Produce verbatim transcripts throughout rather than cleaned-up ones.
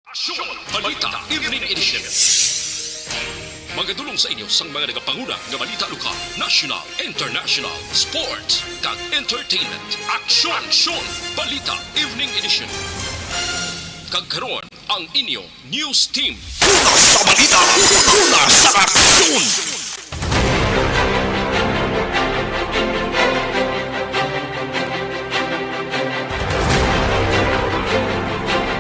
Aksyon! Balita Evening Edition. Magadulong sa inyo sang mga nagapanguna nga balita lokal, national, international, sports, kag entertainment. Aksyon! Aksyon! Balita Evening Edition. Kag karon, ang inyo news team. Una sa balita, una sa aksyon.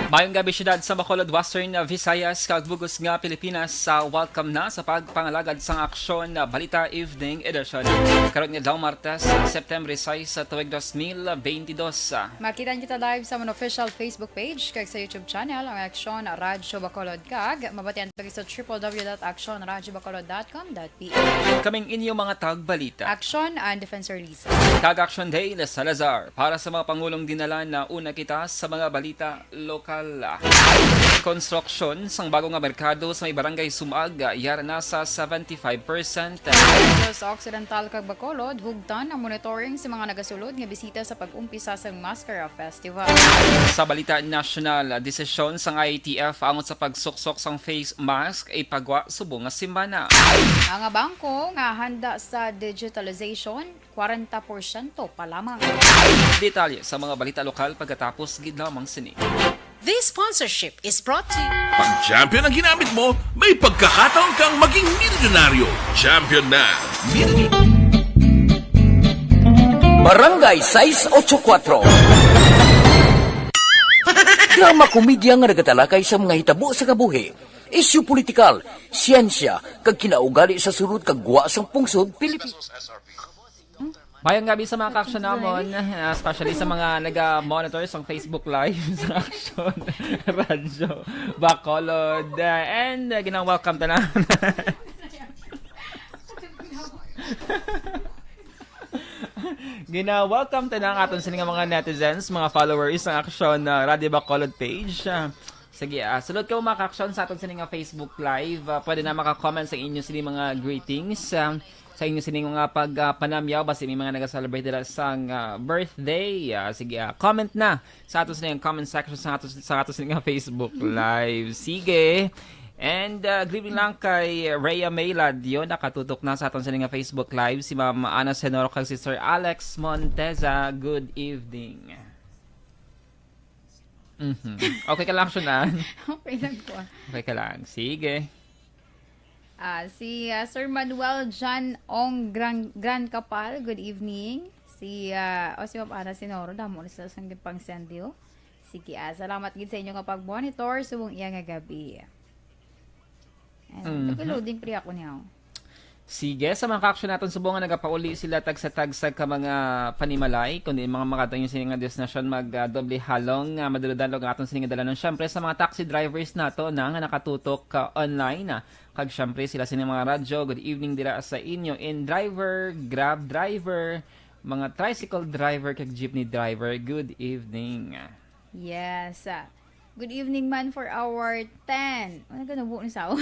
Mayong gabi, siyudad sa Bacolod, Western Visayas, kag bug-os nga Pilipinas. Sa welcome na sa pagpangalagad sang Aksyon Balita Evening Edition. Karon nga adlaw, Martes, September sais, sa tuig dos mil bentidós. Makita kita live sa amon official Facebook page kag sa YouTube channel, ang Aksyon Radyo Bacolod, kag mabatian pa sa triple W dot aksyon radyo bacolod dot com dot P H. Kaming inyo mga tagbalita. Aksyon and Defensor Lisa. Kag Aksyon Dale Salazar. Para sa mga pangulong dinala, nauna kita sa mga balita lokal. Konstruksyon sang bago nga merkado sa may barangay Sumag, yara na sa seventy-five percent. Sa Occidental kag Bacolod, hugtan ang monitoring sa mga nagasulod nga bisita sa pag-umpisa sang Mascara Festival. Sa balita nasyonal, desisyon sang I A T F angot sa pagsuksok sang face mask ipagwa subong nga semana. Mga bangko nga handa sa digitalization, kwarenta porsyento pa lamang. Detalye sa mga balita lokal pagkatapos gid lamang sini. This sponsorship is brought to you. Pag champion ang ginamit mo, may pagkakataon kang maging milyonaryo. Champion na. Barangay sais ocho kuwatro. Drama komedya nga nagatalakay sa mga hitabo sa kabuhi, isyu politikal, siyensya, kag kinaugali sa sulod kag gwa sang pungsod Pilipinas. Mayong gabi sa mga kaaksyon namon, uh, especially sa mga naga-monitor sa Facebook Live sa Aksyon Radyo Bacolod. Uh, and uh, gina-welcome ta na. Gina-welcome ta na ang aton sini nga mga netizens, mga followers sa Aksyon uh, Radyo Bacolod page. Uh, sige, uh, sulod ka mga kaaksyon sa aton sini nga Facebook Live. Uh, pwede na maka-comment sa inyo sini mga greetings. Uh, sa inyo sining mga pagpanamyaw, basi may mga nag-celebrate dira sang ah, birthday. Ah, sige, ah, comment na sa ato sining comment section sa ato, sa ato sining nga Facebook Live. Sige. And ah, good evening lang kay Rhea May Ladio, nakatutok na sa aton sining nga Facebook Live, si Ma'am Ana Senoro kag si Sir Alex Monteza. Good evening. Mhm. Okay ka lang, Shunan? Okay lang po. Okay ka lang. Sige. Ah, si ah, Sir Manuel John Ong Gran, Gran Kapal, good evening. Si ah, o si Ma'am Ana Sinoro, damo na sa sang pang-send, oh. Sige, ah, salamat gid sa inyo nga pag-monitor subong iya nga gabi. Ayan, Mhm. nag-loading pre ako niya, oh. Sige, sa mga kaaksyon naton subong nga nagapauli sila tagsa-tagsa ka mga panimalay, kundi mga makadto inyo sini nga destinasyon, mag ah, doble halong, ah, madulodalog ang aton sini nga dalanon. Syempre, sa mga taxi drivers nato na nga nakatutok ah, online, ah, kag syempre sila sini mga radyo, good evening dira sa inyo. And driver, Grab driver, mga tricycle driver, kag jeepney driver, good evening. Yes. Ah, good evening man for our ten. Ano ka nabuo ni Sao?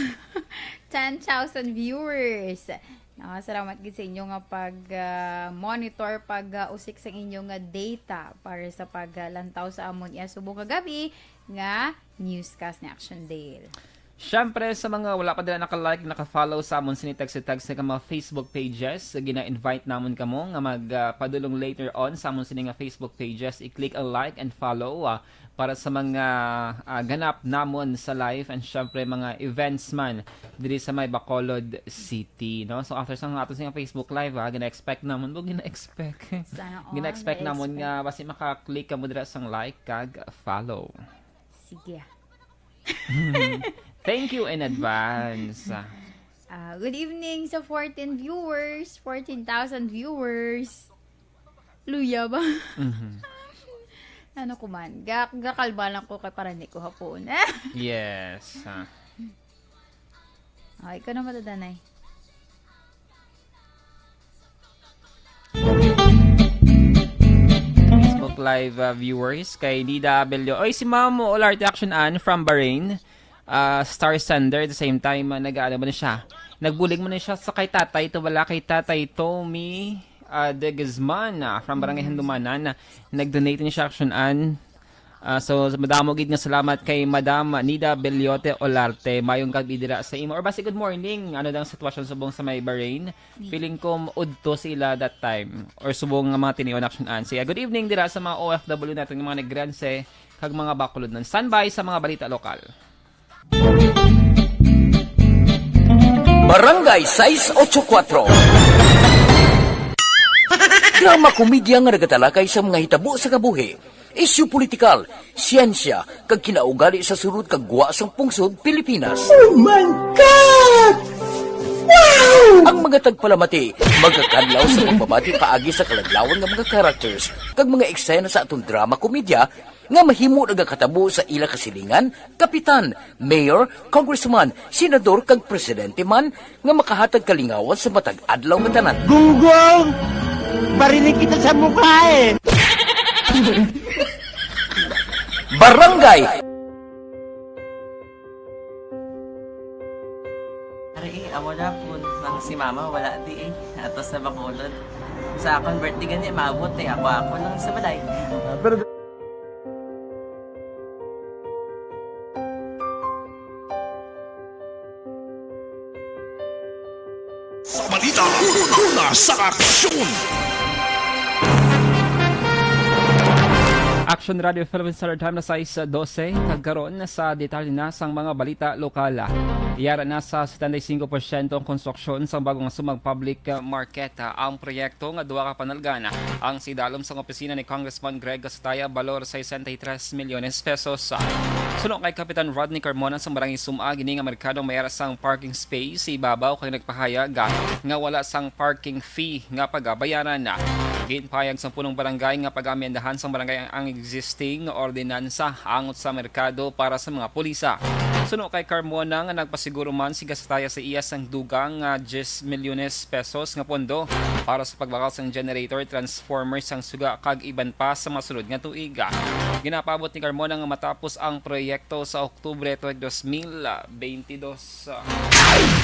Ten thousand viewers. Ah, salamat gid sa inyo nga pag ah, monitor, pag ah, usik sa inyo nga data para sa pag ah, lantaw sa amon iya subong nga gabi nga newscast ni Action Dale. Siyempre, sa mga wala pa dira naka-like, naka-follow sa amon sini tagsa-tagsa ka mga Facebook pages, gina-invite namon kamo nga mag ah, padulong later on sa amon sini nga Facebook pages. I-click ang like and follow ah, para sa mga ah, ganap namon sa life and siyempre mga events man diri sa may Bacolod City, no? So after sa ato sa Facebook Live, ah, gina-expect namon, bo, gina-expect. Sana all, Gina-expect namon gina-expect. nga basi maka-click kamo dira sang like kag follow. Sige. Thank you in advance. Ah, good evening sa fourteen viewers, fourteen thousand viewers. Luya ba? Mhm. Ano ko man, ga gakalba lang ko kay para ni ko hapon. Yes. Ah. Oh, ikaw na matadanay. Facebook Live ah, viewers kay Nida Abelio. Oy, si Ma'am Olarte Action Ann from Bahrain. Ah, Star Sender at the same time, ah, nag-ano mo na siya. Nagbulig mo na siya sa kay Tatay Tuwala, kay Tatay Tommy ah, de Guzman ah, from Barangay Handumanan. Nag-donate ni siya, Action Ann. Ah, so, madamo gid nga salamat kay Madam Nida Beliote Olarte. Mayong gabi dira sa imo. Or basi, good morning. Ano dang sitwasyon subong sa may Bahrain? Feeling ko udto sila that time. Or subong nga mga tinion action ansi. Ah, good evening dira sa mga O F W natin, mga Negrense, kag mga Bacolodnon. Standby sa mga balita lokal. Barangay sais ocho kuwatro. Drama komedya nga nagatalakay sa mga hitabo sa kabuhi, isyu politikal, siyensya, kag kinaugali sa sulod kag gwa sang pungsod Pilipinas. Oh my God! Wow! Ang mga tagpalamati magakadlaw sa pagbabati paagi sa kaladlawan nga mga characters kag mga eksena sa aton drama komedya nga mahimo nagakatabo sa ila kasilingan, kapitan, mayor, congressman, senador, kag presidente man nga makahatag kalingawan sa matag adlaw nga tanan. Gunggong! Barinig kita sa mukha eh! Barangay! Ari eh, amo na po nang si mama wala di eh. Ato sa Bacolod. Sa akon birthday gani, maabot eh. Ako, ako lang sa balay. Ah, pero Sa balita, una sa aksyon. Action Radio Philippine Standard Time na sais dose, kag karon sa detalye na sang mga balita lokal. Yara na sa setenta y cinco por ciento ang konstruksyon sang bagong Sumag Public Market. Ang proyekto nga duha ka panalgan ang sidalom sang opisina ni Congressman Greg Gasataya, balor sesenta y tres milyones pesos. Suno kay Kapitan Rodney Carmona sa Barangay Sum-a, gini nga merkado may ara sang parking space sa ibabaw kag nagpahayag nga wala sang parking fee nga pagabayaran. Ginpahayag sang punong barangay nga pag-amendahan sang barangay ang, ang existing ordinansa angot sa merkado para sa mga pulisa. Suno kay Carmona nga nagpasiguro man si Gasataya sa iya sang dugang nga diyes milyones pesos nga pondo para sa pagbakal sang generator, transformer sang suga kag iban pa sa masulod nga tuig. Ginapaabot ni Carmona nga matapos ang proyekto sa Oktubre tuig dos mil bentidós.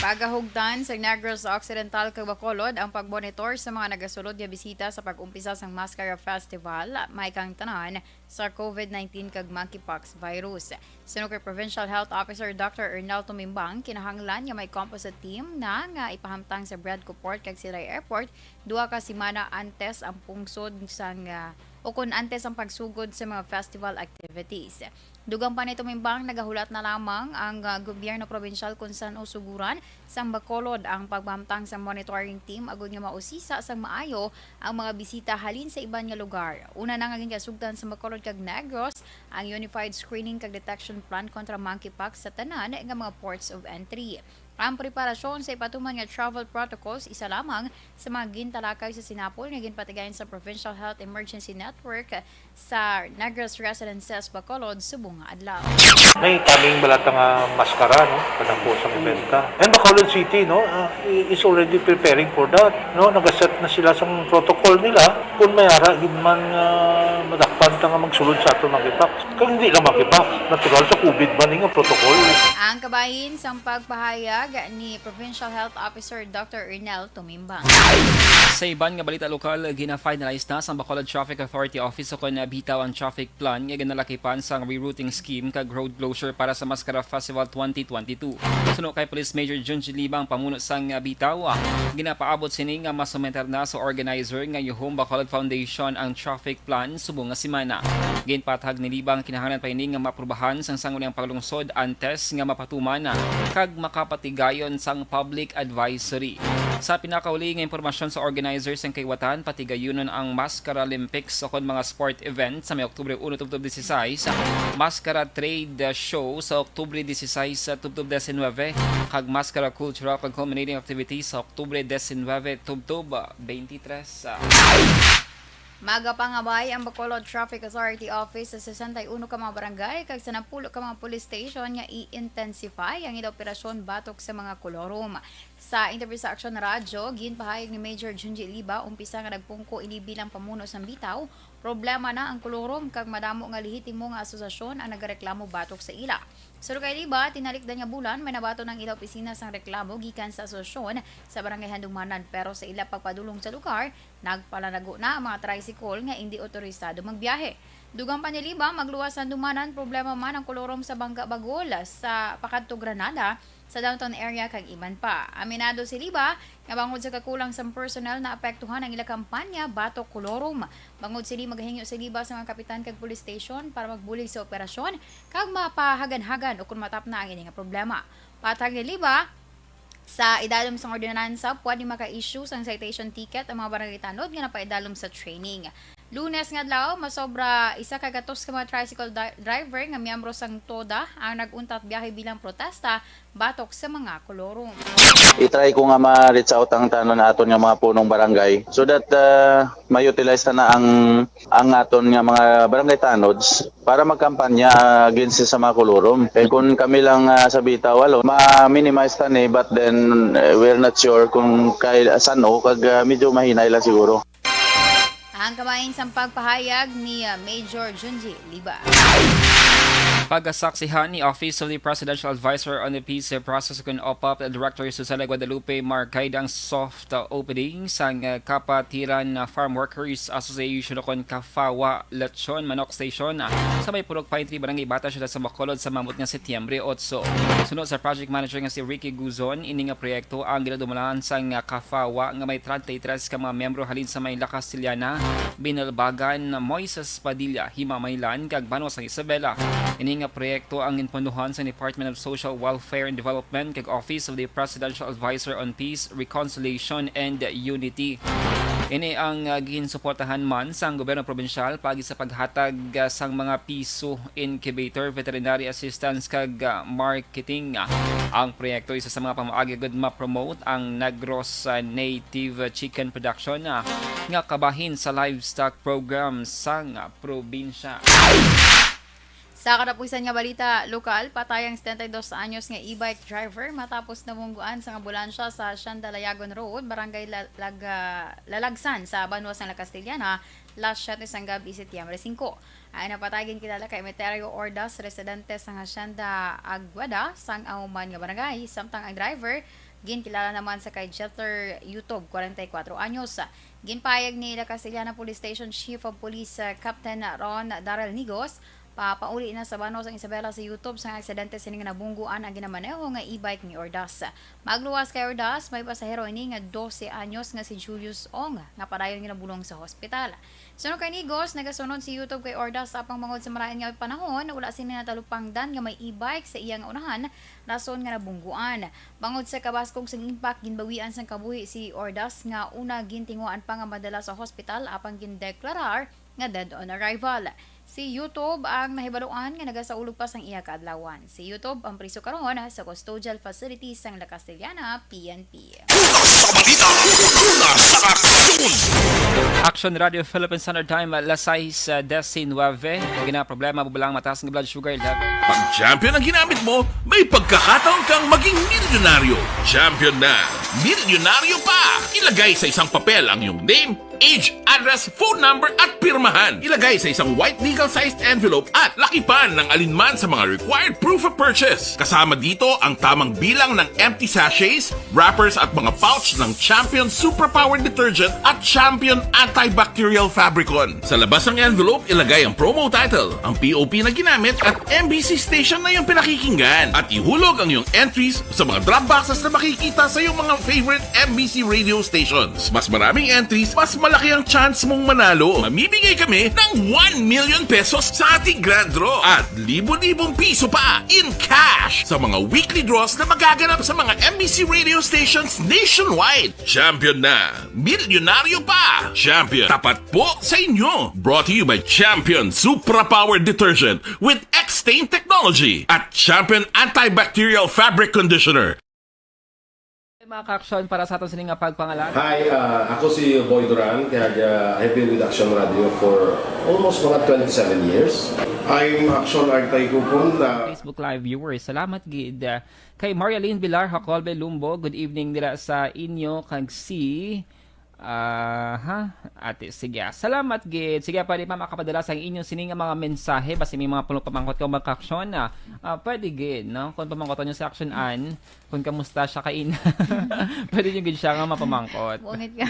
Pagahugtan sa Negros Occidental kag Bacolod ang pagmonitor sa mga nagasulod nga bisita sa pag-umpisa sang Mascara Festival, may kang tanan sa COVID nineteen kag monkeypox virus. Suno kay Provincial Health Officer Doctor Ernel Tumimbang, kinahanglan nga may composite team na nga ipahamtang sa Bradco Port kag Silay Airport duha ka semana antes ang pungsod sang, ah, o kon antes ang pagsugod sa mga festival activities. Dugang pa ni Tumimbang, nagahulat na lamang ang, ah, gobyerno probinsyal kon san-o suguran sang Bacolod ang pagpahamtang sa monitoring team agod nga mausisa sang maayo ang mga bisita halin sa iban nga lugar. Una na nga ginkasugtan sa Bacolod kag Negros ang Unified Screening kag Detection Plan kontra Monkeypox sa tanan nga mga ports of entry. Ang preparasyon sa ipatuman nga travel protocols isa lamang sa mga gintalakay sa sinapol nga ginpatigayon sa Provincial Health Emergency Network sa Negros Residences, Bacolod, subong nga adlaw. May taming balata nga maskara, no? Kadako sa benta. And Bacolod City, no, uh, i-, is already preparing for that, no? Nagaset na sila sa protocol nila kung may ara gid man nga madakpan ta nga magsulod sa ato monkeypox. Kag hindi lang monkeypox, natural sa COVID man ni nga protocol. Ang kabahin sang pagpahayag ni Provincial Health Officer Doctor Ernel Tumimbang. Sa iban nga balita lokal, gina-finalize na sa Bacolod Traffic Authority Office ukon BITAW ang traffic plan nga ginalakipan sang rerouting scheme kag road closure para sa Mascara Festival twenty twenty-two. Suno kay Police Major Junjun Libang, pamuno sang BITAW, ginapaabot sini nga masumiter na sa organizer nga Yuhum Bacolod Foundation ang traffic plan subong nga semana. Ginpatag ni Libang kinahanglan pa ini nga maaprubahan sang sangguniang paglungsod antes nga mapatuman kag makapatigayon sang public advisory. Sa pinakauli nga impormasyon sa organizer sang kaliwatan, patigayunon ang Mascara Olympics ukon mga sport event sa may Oktubre uno tubtob disisais, Mascara Trade Show sa Oktubre disisais tubtob disinwebe, kag Mascara Cultural kag Culminating Activities sa Oktubre disinwebe tubtob beintitres. Magapangabay ang Bacolod Traffic Authority Office sa sesenta y uno ka mga barangay kag sa napulo ka mga police station nga i-intensify ang ila operasyon batok sa mga kolorum. Sa interview sa Aksyon Radyo, ginpahayag ni Major Junji Liba, umpisa nga nagpungko ini bilang pamuno sang Bitaw, problema na ang kolorum kag madamo nga lehitimo nga asosasyon ang nagareklamo batok sa ila. Suno kay Liba, tinalikdan nga bulan may nabaton ang ila opisina sang reklamo gikan sa asosasyon sa Barangay Handumanan, pero sa ila pagpadulong sa lugar, nagpalanago na ang mga tricycle nga indi otorisado magbiyahe. Dugang pa ni Liba, magluwas sa Handumanan, problema man ang kolorum sa Bangga Bagol, sa pakadto Granada, sa downtown area kag iban pa. Aminado si Liba nga bangod sa kakulang sang personnel naapektuhan ang ila kampanya batok kolorum. Bangod sini, magahingyo si Liba sa mga kapitan kag police station para magbulig sa operasyon kag mapahagan-hagan ukon matapna ang ini nga problema. Patag ni Liba, sa idalom sang ordinansa, pwede maka-issue sang citation ticket ang mga barangay tanod nga napaidalom sa training. Lunes nga adlaw, masobra isa ka gatos ka mga tricycle di-, driver nga miyembro sang TODA ang nag-untat biyahe bilang protesta batok sa mga kolorum. I-try ko nga ma-reach out ang tanan naton nga mga punong barangay so that, ah, ma-utilize ta na ang, ang aton nga mga barangay tanods para magkampanya against sa mga kolorum. Kay kung kami lang, ah, sa Bitaw alone, ma-minimize ta ni, but then, eh, we're not sure kung kay san-o, kag, ah, medyo mahinay lang siguro. Ang kamay sang pagpahayag ni, uh, Major Junji Liba. Pagasaksihan ni Office of the Presidential Advisor on the Peace Process kun OPAP Director Susana Guadalupe Marcaid ang soft, uh, opening sang, uh, Kapatiran, uh, Farm Workers Association kun CAFAWA Lechon Manok Station, uh, sa may Purok Pine Tree, Barangay Bata, Siyudad sa Bacolod sa maabot nga Setyembre otso. Suno sa project manager nga si Ricky Guzon, ini nga proyekto ang ginadumalan sang, uh, CAFAWA nga may treinta y tres ka mga miyembro halin sa may La Castellana, Binalbagan, Moises Padilla, Himamaylan, kag Banwa sang Isabela. Ini nga proyekto ang ginpondohan sa Department of Social Welfare and Development kag Office of the Presidential Advisor on Peace, Reconciliation, and Unity. Ini ang, ah, ginsuportahan man sang gobyerno probinsyal paagi sa paghatag, ah, sang mga piso incubator, veterinary assistance, kag, ah, marketing. Ang proyekto isa sa mga pamaagi gud ma-promote ang Negros, ah, native chicken production, ah, nga kabahin sa livestock program sang, ah, probinsya. Sa katapusan nga balita lokal, patay ang setenta y dos anyos nga e-bike driver matapos nabungguan sang ambulansya sa Hacienda Layagon Road, Barangay La-, Laga-, Lalagsan sa banwa sang La Castellana, alas siyete sang gab-i, Setyembre singko. Ang napatay ginkilala kay Emeterio Ordaz, residente sang Hacienda Aguada, sang amo man nga barangay, samtang ang driver ginkilala naman sa kay Jeter Yutob, kwarenta y kuwatro anyos. Ginpahayag ni La Castellana Police Station Chief of Police, uh, Captain Ron Darrell Nigos, papauli na sa banwa sang Isabela sa Yutob sang aksidente sini nga nabungguan ang ginamaneho nga e-bike ni Ordaz. Magluwas kay Ordaz, may pasahero ini nga dose anyos nga si Julius Ong nga padayon ginabulong sa hospital. Suno kay Nigos, nagasunod si Yutob kay Ordaz, apang bangod sa malain nga panahon, wala sini natalupangdan nga may e-bike sa iya nga unahan, rason nga nabungguan. Bangod sa kabaskog sang impact, ginbawian sang kabuhi si Ordaz nga una gintinguhaan pa nga madala sa hospital, apang gindeklarar nga dead on arrival. Si Yutob ang nahibaluan nga nagasaulog pa sang iya kaadlawan. Si Yutob ang priso karon sa custodial facility sang La Castellana P N P. Una sa balita, una sa aksyon. Action Radio Philippine Standard Time, alas sais, ah, diecinuebe. Ginaproblema mo ba lang mataas nga blood sugar level? Pag champion ang ginamit mo, may pagkakataon kang maging milyonaryo. Champion na, milyonaryo pa! Ilagay sa isang papel ang iyong name, age, address, phone number, at pirmahan. Ilagay sa isang white legal-sized envelope at lakipan ng alinman sa mga required proof of purchase. Kasama dito ang tamang bilang ng empty sachets, wrappers, at mga pouch ng Champion Superpower Detergent at Champion Antibacterial Fabricon. Sa labas ng envelope, ilagay ang promo title, ang P O P na ginamit, at M B C station na iyong pinakikinggan. At ihulog ang iyong entries sa mga drop boxes na makikita sa iyong mga favorite M B C radio stations. Mas maraming entries, mas malaki ang chance mong manalo. Mamimigay kami ng one million pesos sa ating grand draw at libo-libong piso pa in cash sa mga weekly draws na magaganap sa mga M B C radio stations nationwide. Champion na! Milyonaryo pa! Champion, tapat po sa inyo! Brought to you by Champion Supra Power Detergent with X-Stain Technology at Champion Antibacterial Fabric Conditioner. Mga ka-aksyon, para sa aton sini nga pagpangalaga. Hi, ah, ako si Boy Duran, kag, ah, I've been with Action Radio for almost mga twenty-seven years. I'm Action Artay Kupon na Facebook Live viewers, salamat gid, ah, kay Marialyn Villar Hacolbe Lumbo. Good evening dira sa inyo kag si, ah, ha? Ate, sige. Salamat gid. Sige, pwede pa makapadala sa inyo sini nga mga mensahe basi may mga pulo pamangkot ka, mga ka-aksyon, ah, ah, pwede gid, no? Kung pamangkoton nyo sa Action An, kung kamusta siya kaina. Pwede nyo gid siya nga mapamangkot. Bungit ka.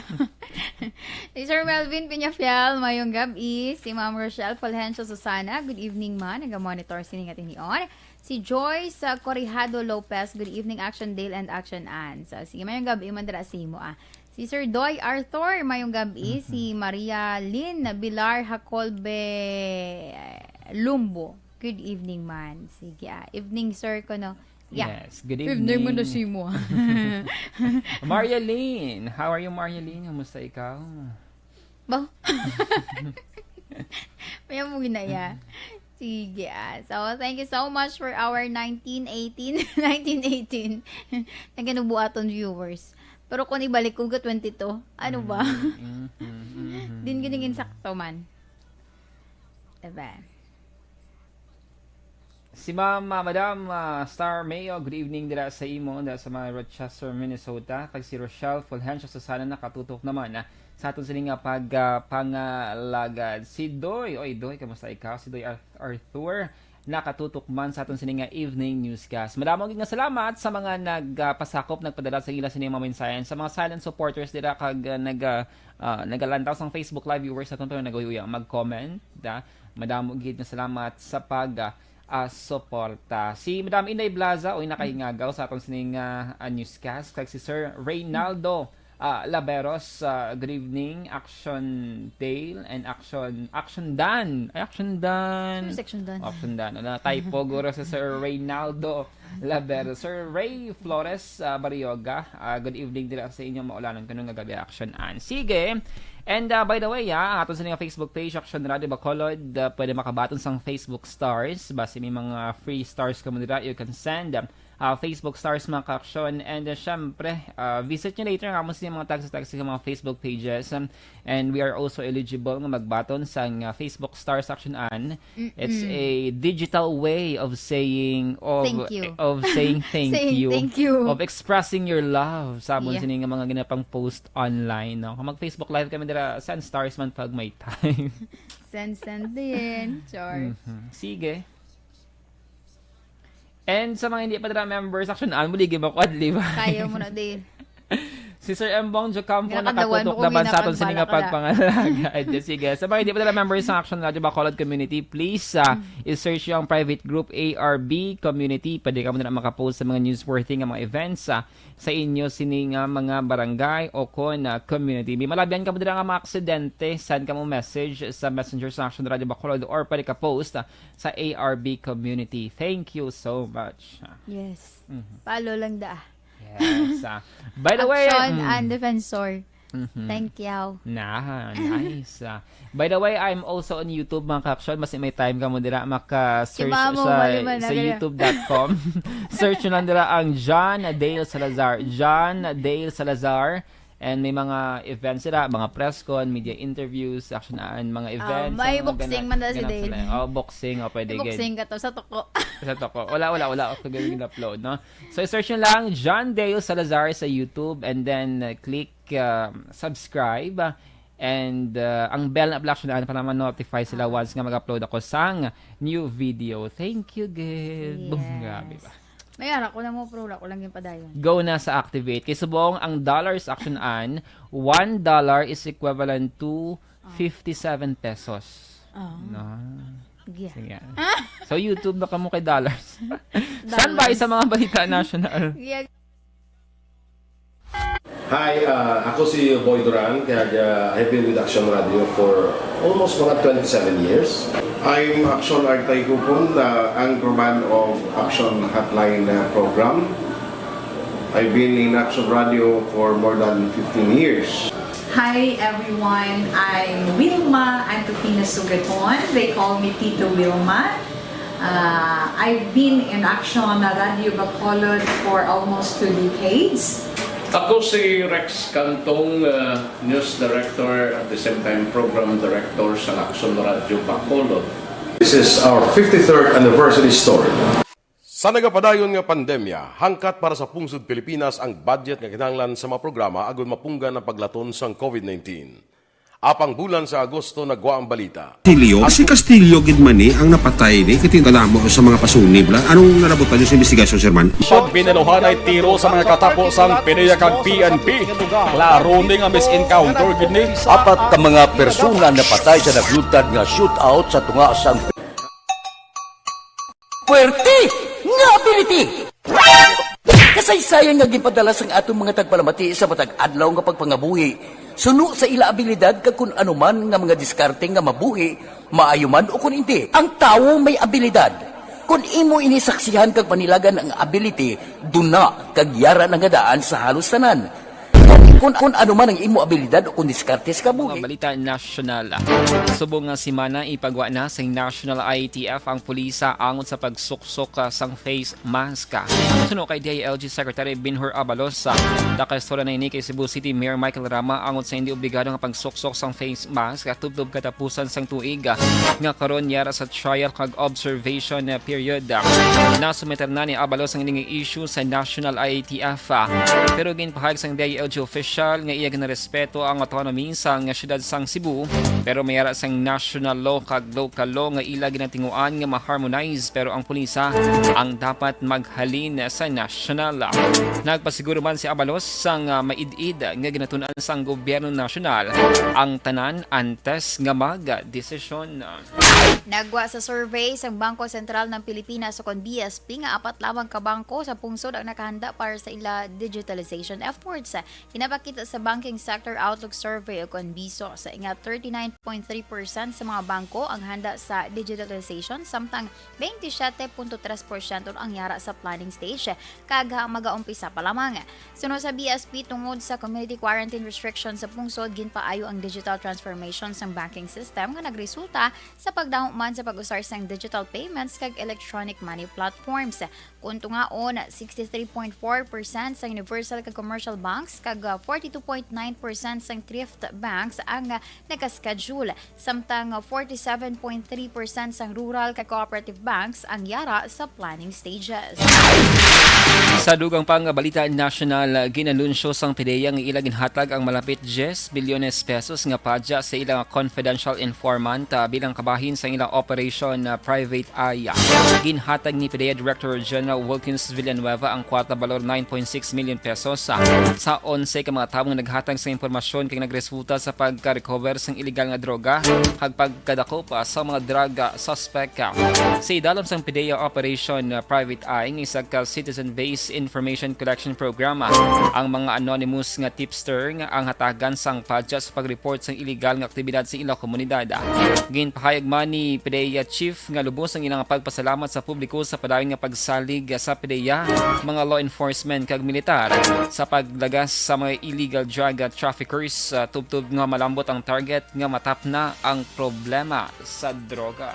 Si Sir Melvin Peñafiel, mayong gab-i. Si Ma'am Rochelle Fulgencio Susana, good evening, ma. Naga-monitor sini nga tinion. Si Joyce, uh, Correjado Lopez, good evening, Action Dale and Action Ann. So, sige, mayong gab-i man dira sa imo, ah. Si Sir Doy Arthur, mayong gab-i. Mhm. Si Maria Lynn Bilar Hacolbe, eh, Lumbo. Good evening, man. Sige, ah. Evening, sir, ko, no? Yeah. Yes, good Evening mo na evening. Si mo. Marialyn, how are you, Marialyn? Kumusta ikaw? Ba? May mo ginaya. Sige, ah. So, thank you so much for our nineteen eighteen, nineteen eighteen. Naganubuaton viewers. Pero kung ibalik ko ga twenty-two, ano ba? Mm, mhm, mhm. Din gini insakto man. Diba? Si Ma'am, ah, Madam, ah, Star Mayo, good evening dira sa imo, dira sa mga Rochester, Minnesota. Kag si Rochelle Fulgencio Susana nakatutok naman, ah, sa aton sini nga pag, ah, pangalagad. Si Doy, oy Doy, kamusta ikaw? Si Doy Ar-, Arthur, nakatutok man sa aton sini nga evening newscast. Madamo gid nga salamat sa mga nagpasakop, nagpadala sa ila sini nga mga mensahe. Sa mga silent supporters dira kag, ah, nag, ah, ah, nagalantaw sang Facebook Live viewers naton pero nagahuya mag-comment, da. Madamo gid nga salamat sa pag, ah, ah, suporta. Si Madam Inday Blaza, oy, nakahingagaw sa aton sining, ah, ah, newscast. Kag si Sir Reynaldo, ah, Laberos, ah, good evening, Action Dale and Action, Action Dan. Ay, Action Dan. Sino si Action Dan? Action Dan. Ano, typo, guro, si Sir Reynaldo Laberos. Sir Ray Flores, ah, Barrioga, ah, good evening dira sa inyo, maulanon kuno nga gab-i, Action An. Sige. And, ah, by the way, ah, ang aton sini nga Facebook page, Action Radio Bacolod, ah, pwede makabaton sang Facebook Stars. Basi may mga free stars kamo dira, you can send, ah, Facebook Stars, mga ka-aksyon. And, ah, syempre, ah, visit nyo later ang amo sini mga taxi-taxi nga mga Facebook pages. Um, and we are also eligible nga magbaton sang, ah, Facebook Stars, Action An. It's Mm-mm. a digital way of saying, of, Thank you. of saying thank Saying you, thank you. of expressing your love sa amon Yeah. sini nga mga ginapang post online, no? Kung mag-Facebook Live kami dira, send stars man pag may time. Send, send din. Char. Mhm. Sige. And sa mga hindi pa dira members, Action An, muligi mo ko, di ba? Kaya mo na din. Si Sir Embong Jocampo Ginakadawan nakatutok mo ko, naman sa aton sa ginakambala nga ka na. pagpangalagad. Sige, sa mga hindi pa dira members sa Action Radio Bacolod Community, please, ah, Mm. i-search yung private group A R B Community. Pwede ka mo na makapost sa mga newsworthy nga mga events, ah, sa inyo sini nga mga barangay o kon, ah, community. May malabyan ka mo dira nga mga aksidente, send ka mo message sa Messenger sa Action Radio Bacolod or pwede ka post, ah, sa A R B Community. Thank you so much. Yes. Mhm. Follow lang da. Yes, ah. By the way, Action mm. and Defensor. Mhm. Thank you. Nah, nice. Ah. By the way, I'm also on YouTube, mga ka-aksyon. Mas may time ka mo dira, maka-search Kibamo, sa, mali man sa na, kaya. youtube dot com. Search nyo lang dira ang John Dale Salazar. John Dale Salazar. And may mga events sila, mga press con, media interviews, Action An, mga Ah, events, may mga boxing ganat-, man na si ganat Dale. sila. Oh, boxing, oh, pwede May gid. boxing ka to sa tuko. Sa tuko. Wala, wala, wala. Ako gid gin-upload, no? So, i-search nyo lang John Dale Salazar sa YouTube and then, uh, click, um, subscribe. And, uh, ang bell na pala, Action An, para ma-notify sila Ah. once nga mag-upload ako sang new video. Thank you, gid. Boom, Yes. grabe ba? May ara ko na mo, pero wala ko lang yung padayon. Go na sa activate. Kay subong ang dollars, Action An, one dollar is equivalent to Ah. fifty-seven pesos. Ah. No. Yeah. Sige. So, YouTube na kamo kay dollars. Standby Dollars. sa mga balita national. Yeah. Hi, ah, ako si Boy Duran, kag, ah, I've been with Action Radio for almost mga twenty-seven years. I'm Action Artay Kupon, ah, anchorman of Action Hotline, ah, program. I've been in Action Radio for more than fifteen years. Hi everyone, I'm Wilma Antupina Sugaton. They call me Tito Wilma. Uh, I've been in Action Radio Bacolod for almost two decades. Ako si Rex Cantong, uh, News Director, at the same time Program Director sa Action Radio Bacolod. This is our fifty-third anniversary story. Sa nagapadayon nga pandemya, hangkat para sa pungsod Pilipinas ang budget nga kinahanglan sa mga programa agud mapunggan ang paglaton sang COVID nineteen. Apang bulan sa Agosto nagwa ang balita. Castillo? Si Castillo gid man ni ang napatay ni, kay tingala mo sa mga pasunib la. Anong nalabutan niyo sa investigasyon, Sir Man? Pag binaluhan ay tiro sa mga katapo sang PDEA kag P N P. Klaro ni nga mis-encounter gid ni. Apat ka mga persona napatay sa naglutad nga shootout sa tunga sang Puwerte nga ability! Kasaysayan nga ginpadala sang aton mga tagpalamati sa matag adlaw nga pagpangabuhi, suno sa ila abilidad kag kun ano man nga mga diskarte nga mabuhi, maayo man o kun indi. Ang tawo may abilidad. Kun imo ini saksihan kag panilagan ang ability, duna kag yara na nga daan sa halos tanan. Kun, kun ano man ang imo abilidad o kun diskarte sa kabuhi. Mga balita nasyonal. Subong nga semana, ipagwa na sa National I A T F ang pulisa angot sa pagsuksok, ah, sang face mask. Suno kay D I L G Secretary Benhur Abalos, ah, nakaistorya na ini kay Cebu City Mayor Michael Rama angot sa hindi obligado nga pagsuksok sang face mask, ah, tubtob katapusan sang tuig, ah, nga karon yara sa trial kag observation, ah, period. Nasumiter na ni Abalos ang ining issue sa National I A T F, ah. Pero ginpahayag sang D I L G official nga iya ginarespeto ang autonomy sang siyudad sang Cebu, pero may ara sang national law kag local law nga ila ginatinguan nga ma-harmonize, pero ang pulisa ang dapat maghalin sa national. Nagpasiguro man si Abalos sang, ah, maid-id nga ginatun-an sang gobyerno nasyonal ang tanan antes nga magdesisyon. Nagwa sa survey sang Bangko Sentral ng Pilipinas o kon B S P nga apat lamang ka bangko sa pungsod ang nakahanda para sa ila digitalization efforts. Ginapakita sa Banking Sector Outlook Survey o kon BISO sa nga thirty-nine point three percent sa mga bangko ang handa sa digitalization, samtang twenty-seven point three percent ang yara sa planning stage kag magaumpisa pa lamang. Suno sa B S P, tungod sa community quarantine restrictions sa pungsod, ginpaayo ang digital transformation sang banking system nga nagresulta sa pagdamo man sa pag-usar sang digital payments kag electronic money platforms. Kung tungaon, sixty-three point four percent sa universal kag commercial banks kag, ah, forty-two point nine percent sang thrift banks ang, ah, naka-schedule, samtang forty-seven point three percent sang rural kag cooperative banks ang yara sa planning stages. Sa dugang pa nga balita nasyonal, ginalunsyo sang PDEA nga ila ginhatag ang malapit diyes bilyones pesos nga padya sa ila nga confidential informant, ah, bilang kabahin sang ila Operation, ah, Private Eye. Ginhatag ni PDEA Director General Wilkins Villanueva ang kwarta balor nine point six million pesos, ah, sa onse ka mga tawo nga naghatag sa impormasyon kag nagresulta sa pagka-recover sang iligal nga droga kag pagkadakop, ah, sa mga drug, ah, suspect. Sa idalom sang PDEA Operation, ah, Private Eye, nga isa ka citizen-based information collection program, ah, ang mga anonymous nga tipster nga ang hatagan sang padya sa pag-report sang iligal nga aktibidad sa ila komunidad. Ginpahayag man ni PDEA Chief nga lubos ang ilang pagpasalamat sa publiko sa padayon nga pagsalig sa PDEA, mga law enforcement kag militar sa paglagas sa mga illegal drug traffickers, ah, tubtob nga malambot ang target nga matapna ang problema sa droga.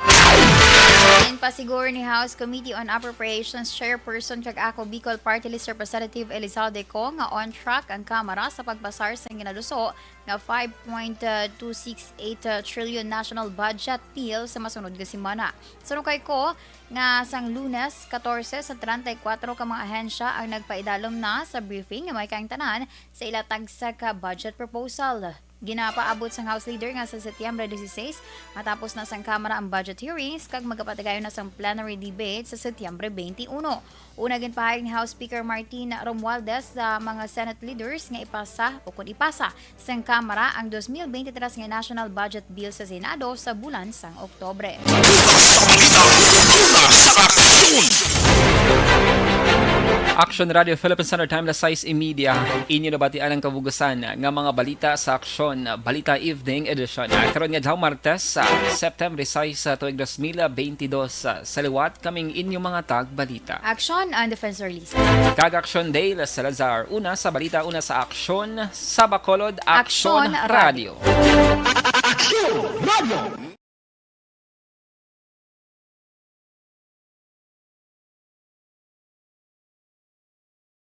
Ginpasigur ni House Committee on Appropriations Chairperson kag ako Bicol Party List Representative Elizalde Co nga on track ang Kamara sa pagpasar sang ginaluso nga five point two six eight trillion national budget bill sa masunod nga semana. Suno kay Co nga sang Lunes, katorse sa treinta y cuatro ka mga ahensya ang nagpaidalom na sa briefing nga may kaangtanan sa ila tagsa ka budget proposal. Ginapaabot sang House Leader nga sa Setyembre dieciséis, matapos na sang Kamara ang budget hearings kag magapatigayon na sang plenary debate sa Setyembre twenty-one. Una, ginpahayag ni House Speaker Martin Romualdez sa mga Senate leaders nga ipasa o kon ipasa sang Kamara ang dos mil bente tres nga National Budget Bill sa Senado sa bulan sang Oktubre. Action Radio Philippine Standard Time, las sais y media. Inyo nabatian ang kabugusan nga mga balita sa Aksyon Balita Evening Edition. Karon nga adlaw, Martes, sa September sais, sa tuig dos mil bente dos. Sa liwat, kaming inyo mga tagbalita. Aksyon, ang Defensor Lisa. Kag Aksyon Dale Salazar. Una sa balita, una sa aksyon, sa Bacolod, Aksyon Aksyon Radio. Aksyon Radio.